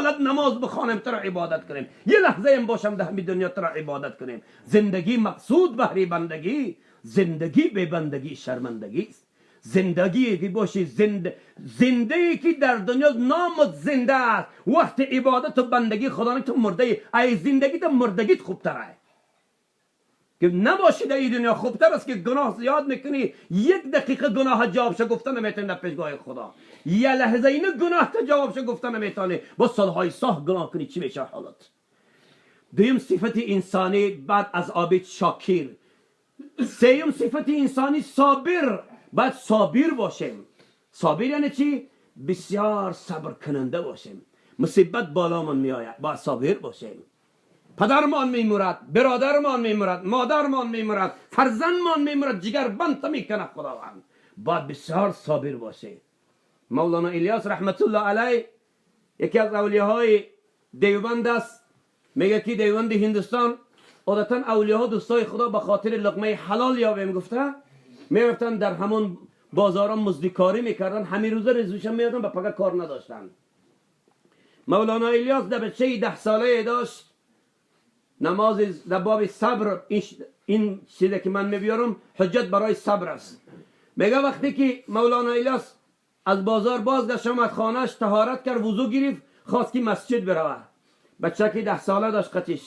Намоз бихонем, туро ибодат кунем. یه لحظه هم باشم در همین دنیا تو را عبادت کنیم. زندگی مقصود بهری بندگی، زندگی به بندگی شرمندگی است. زندگی که باشی زنده، زنده که در دنیا نامت زنده است، وقت عبادت و بندگی خدا تو مرده ای، زندگی تو مردگیت خوبتره که نباشی در این دنیا خوبتر است که گناه زیاد میکنی. یک دقیقه گناه جوابش گفتن نمیتونی در پیشگاه خدا. یه لحظه اینو گناه تا جوابش گفتن نمیتونی، با سالهای ساه گناه کنی چی میشه حالت؟ دویم صفت انسانی بعد از عابد شاکر. سوم صفت انسانی صابر. باید صابر باشیم. صابر یعنی چی؟ بسیار صبر کننده باشیم. مصیبت بالامون میآید، باید صابر باشیم. پدرمان میمورد، برادرمان میمورد، مادرمان میمورد، فرزندمان میمورد، جگر بند میکنه خداوند. باید بسیار صابر باشه. مولانا الیاس رحمت الله علیه یکی از اولیاهای دیوبند است. میگه که دیوبند هندوستان عادتا اولیاها دوستای خدا به خاطر لقمه حلال یابیم گفته میرفتن در همون بازاران مزدیکاری میکردن. همین روزه رزوشن میادن به پگه کار نداشتن. مولانا الیاس در بچه 10 ساله داشت. نماز در باب صبر، این چیزی که من میبیارم حجت برای صبر است. میگه وقتی که مولانا الیاس از بازار بازگشت آمد خانهش، طهارت کرد، وضو گرفت، خواست که مسجد برود. بچه که 10 ساله داشت قطیش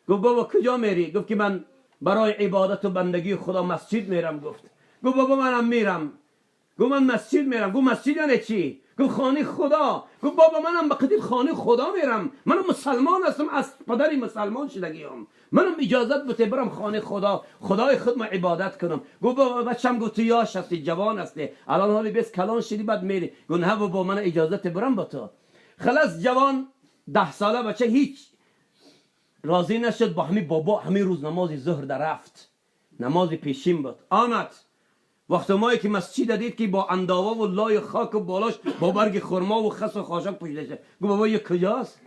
گفت بابا کجا میری؟ گفت که من برای عبادت و بندگی خدا مسجد میرم. گفت بابا منم میرم. گفت من مسجد میرم. گفت مسجد یعنی چی؟ گفت خانه خدا. گفت بابا منم به قدیر خانه خدا میرم، منم مسلمان هستم، از پدری مسلمان شدگیم، منم اجازت بده برم خانه خدا، خدای خود ما عبادت کنم. گفت بابا بچم، گفت تو یاش هستی، جوان هستی، الان حالی بس کلان شدی بعد میری. گفت نه بابا من اجازت برم با تو. خلاص جوان 10 ساله بچه هیچ راضی نشد، با همین بابا همین روز نماز ظهر در رفت. نماز پیشین بود. آمد وقت مایی که مسجد دید که با انداوا و لای خاک و بالاش با برگ خرما و خس و خاشاک پوشیده شد. گفت بابا یه کجاست؟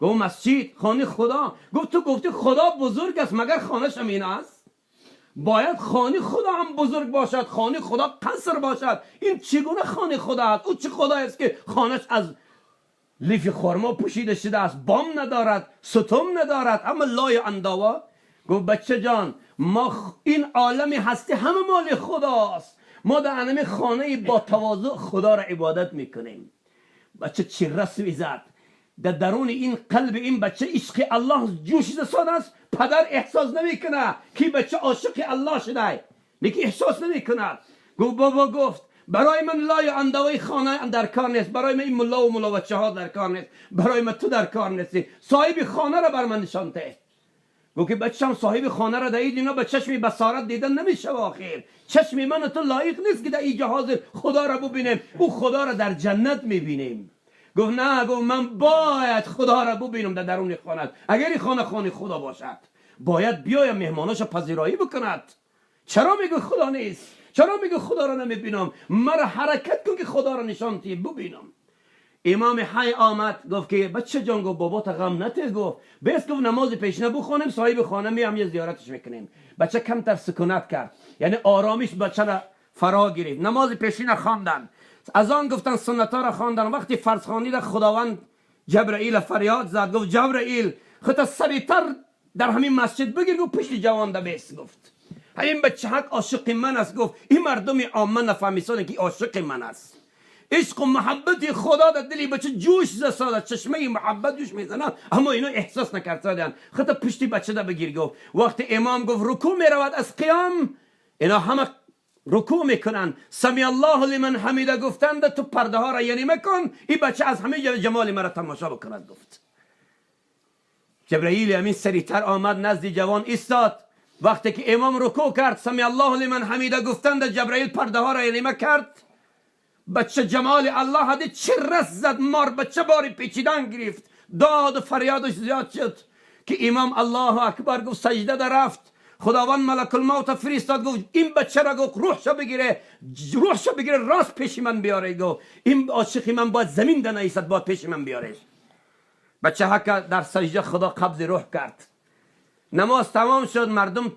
گفت مسجد، خانه خدا. گفت تو گفتی خدا بزرگ است، مگر خانه‌ش هم این است؟ باید خانه خدا هم بزرگ باشد، خانه خدا قصر باشد. این چگونه خانه خدا است؟ او چه خدایی است که خانه‌ش از لیف خرما پوشیده شده است، بام ندارد، ستون ندارد، اما لای انداوا. گفت بچه جان ما این عالم هستی همه مال خداست، ما در انمی خانه با تواضع خدا را عبادت میکنیم. بچه چه رسمی زد در درون این قلب این بچه، عشق الله جوش زد است. پدر احساس نمیکنه که بچه عاشق الله شده، لیکن احساس نمیکنه. گفت بابا، گفت برای من لای اندوای خانه در کار نیست، برای من این ملا و ملا بچه ها در کار نیست، برای من تو در کار نیستی، صاحب خانه را بر من نشان ده. گفت که بچم صاحب خانه را دهید اینا به چشم بصارت دیدن نمیشه، آخر چشم من تو لایق نیست که در این جهاز خدا را ببینیم، او خدا را در جنت میبینیم. گفت نه، گفت من باید خدا را ببینم در درون خانه. اگر این خانه خانه خدا باشد باید بیایم مهماناش پذیرایی بکند. چرا میگه خدا نیست؟ چرا میگه خدا را نمیبینم؟ مرا حرکت کن که خدا را نشان تی ببینم. امام حی آمد گفت که بچه جان، گفت بابا تا غم نته. گفت بس، گفت نماز پیشینه بخونیم، صاحب خانه میام یه زیارتش میکنیم. بچه کمتر سکونت کرد، یعنی آرامش بچه را فرا گرفت. نماز پیشینه خواندن، از آن گفتن سنت را خواندن. وقتی فرض خوانی خداوند جبرئیل فریاد زد، گفت جبرئیل خودت سریعتر در همین مسجد بگیر. گفت پشت جوان ده بیس. گفت همین بچه حق عاشق من است. گفت این مردم عامه نفهمیسانه که عاشق من است. عشق و محبت خدا در دلی بچه جوش زد، چشمه محبت جوش میزنه، اما اینا احساس نکردن. خود پشتی بچه ده بگیر. گفت وقتی امام گفت رکوع میرود از قیام، اینا همه رکوع میکنن، سمع الله لمن حمیده گفتند، تو پرده ها را یعنی مکن، این بچه از همه جمال مرا تماشا بکند. گفت جبرئیل امین سریعتر آمد نزد جوان ایستاد. وقتی که امام رکوع کرد، سمع الله لمن حمیده گفتند، جبرئیل پرده ها را یعنی کرد. بچه جمال الله دید، چه رس زد، مار بچه باری پیچیدن گرفت، داد و فریادش زیاد شد که امام الله اکبر گفت، سجده در رفت. خداوند ملک الموت فرستاد، گفت این بچه را، گفت روحشو بگیره، روحشو بگیره راست پیش من بیاره. گفت این عاشق من باید زمین ده نیستد، باید پیش من بیاره. بچه حق در سجده خدا قبض روح کرد. نماز تمام شد. مردم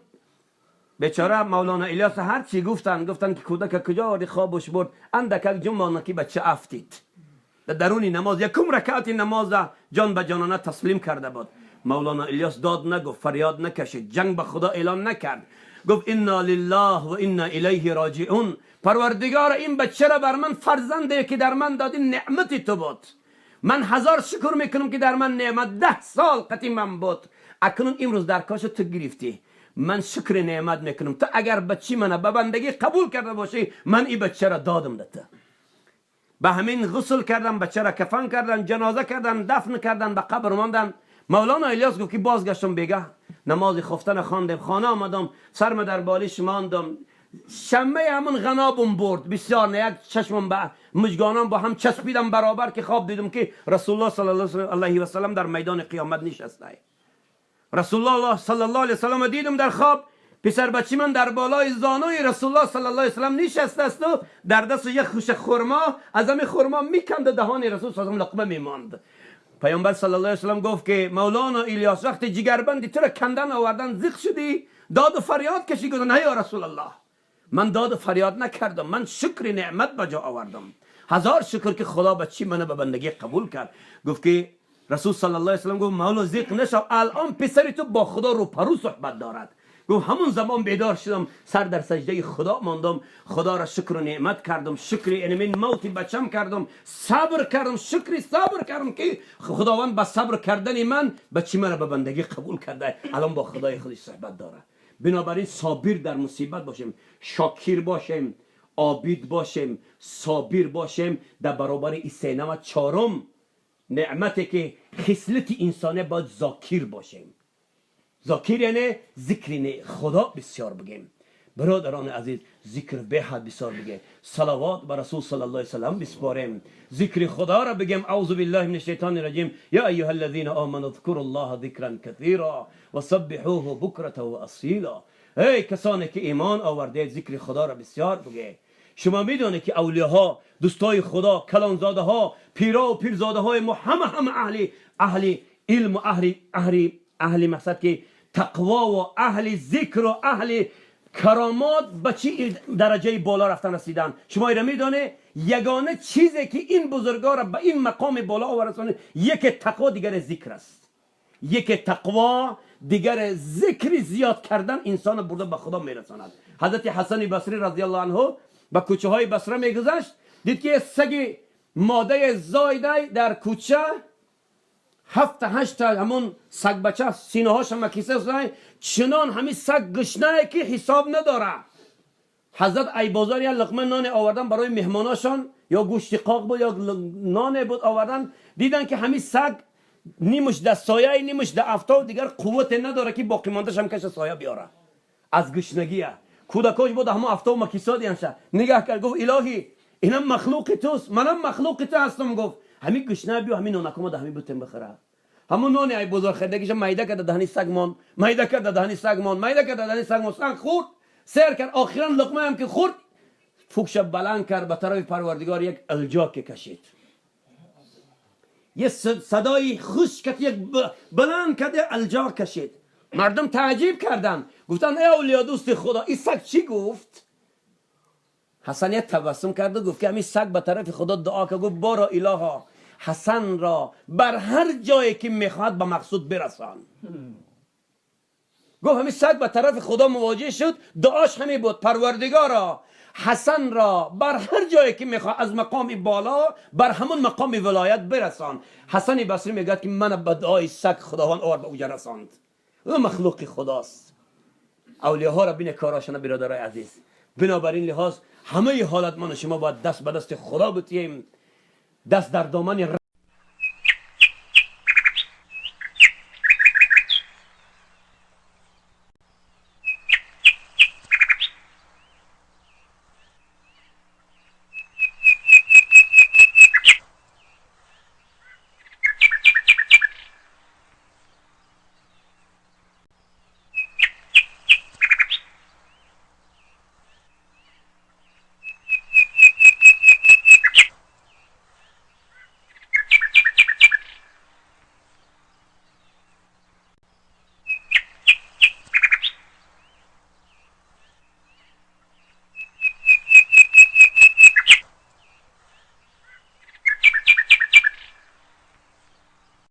بیچاره مولانا الیاس هر چی گفتن، گفتن که کودک کجا آوردی خوابش برد. اندک جنبانه که بچه افتید. در درون نماز یکم رکعت نماز جان به جانانه تسلیم کرده بود. مولانا الیاس داد نگفت، فریاد نکشید، جنگ به خدا اعلان نکرد، گفت انا لله و انا الیه راجعون. پروردگار این بچه را بر من فرزنده که در من دادی نعمت تو بود، من هزار شکر میکنم که در من نعمت 10 سال قطعی من بود، اکنون امروز در کاش تو گرفتی، من شکر نعمت میکنم. تو اگر بچی من به بندگی قبول کرده باشی من این بچه را دادم ده تو. به همین غسل کردم، بچه را کفن کردن، جنازه کردن، دفن کردن، به قبر ماندن. مولانا الیاس گفت که بازگشتم بیگه نماز خفتن خواندم، خانه آمدم، سرم در بالش ماندم، شمه همون غنابم برد بسیار، نه یک چشمم به مجگانم با هم چسبیدم برابر که خواب دیدم که رسول الله صلی الله علیه و سلم در میدان قیامت نشسته. رسول الله صلی الله علیه و سلم دیدم در خواب، پسر بچی من در بالای زانوی رسول الله صلی الله علیه و سلم نشسته است و در دست یک خوش خرما، از همین خرما میکند دهان رسول صلی الله علیه و سلم لقمه میماند. پیامبر صلی الله علیه و سلم گفت که مولانا الیاس وقتی جگربندی تو را کندن آوردن زیق شدی، داد و فریاد کشی. گفت نه یا رسول الله، من داد و فریاد نکردم، من شکر نعمت به جا آوردم، هزار شکر که خدا بچی منو به بندگی قبول کرد. گفت که رسول صلی الله علیه و سلم گفت مولا زیق نشو، الان پسری تو با خدا رو پرو صحبت دارد. گفت همون زمان بیدار شدم، سر در سجده خدا ماندم، خدا را شکر و نعمت کردم، شکر یعنی موت بچم کردم، صبر کردم، شکر صبر کردم که خداوند با صبر کردن من بچی مرا به بندگی قبول کرده، الان با خدای خودش صحبت داره. بنابراین صابر در مصیبت باشیم، شاکر باشیم، عابد باشیم، صابر باشیم در برابر این سه نعمت. چهارم نعمتی که خصلت انسانه باید ذاکر باشیم. ذاکر یعنی ذکر خدا بسیار بگیم. برادران عزیز ذکر به حد بسیار بگیم، صلوات بر رسول صلی الله علیه و سلم بسپاریم، ذکر خدا را بگیم. اعوذ بالله من الشیطان الرجیم، یا ایها الذین آمنوا اذکروا الله ذکرا کثیرا وسبحوه بکرة و اصیلا. ای کسانی که ایمان آورده ذکر خدا را بسیار بگید. شما میدونید که اولیاها، دوستای خدا، کلانزاده ها، پیرا و پیرزاده های ما همه اهل علم و اهل مقصد که تقوا و اهل ذکر و اهل کرامات به چی درجه بالا رفتن رسیدن. شما ایره میدونه یگانه چیزی که این بزرگا را به این مقام بالا آورده یک تقوا دیگر ذکر است. یک تقوا دیگر ذکر زیاد کردن انسان برده به خدا میرساند. حضرت حسن بصری رضی الله عنه به کوچه های بصره میگذشت، دید که سگ ماده زایده در کوچه 7 8 تا همون سگ بچه سینه هاش هم کیسه زای، چنان همین سگ گشنه که حساب نداره. حضرت ای بازار یا لقمه نان آوردن برای مهماناشان، یا گوشت قاق بود یا نان بود آوردن، دیدن که همین سگ نیمش در سایه نیمش در افتاب دیگر قوت نداره که باقی ماندهش هم کش سایه بیاره از گشنگیه. کودکاش بود همون افتاب مکیسا دیانشه، نگاه کرد گفت الهی اینم مخلوق توست، منم مخلوق تو هستم. گفت همین گشنه بیا همین نانکو ما همین بتیم بخوره. همون نان ای بزرگ خریدگیش میده کرد دهنی سگ مان، میده کرد دهنی سگ مان، میده کرد دهنی سگ مان، سگ خورد سیر کرد، آخرا لقمه هم که خورد فوکش بلند کرد به طرف پروردگار یک الجا که کشید، یه صدای خشک یک بلند کرد الجا کشید. مردم تعجیب کردن، گفتن ای اولیا دوست خدا این سگ چی گفت؟ حسن یک تبسم کرد و گفت که همین سگ به طرف خدا دعا کرد، گفت بارا الها حسن را بر هر جایی که میخواهد به مقصود برسان. گفت همین سگ به طرف خدا مواجه شد، دعاش همین بود پروردگارا حسن را بر هر جایی که میخواد از مقام بالا بر همون مقام ولایت برسان. حسن بصری میگه که من به دعای سگ خداوند آور به اوجه رساند. او مخلوق خداست. اولیاها را بین کاراشان برادرای عزیز. بنابراین لحاظ همه حالت من و شما باید دست به دست خدا بتیم، دست در دامن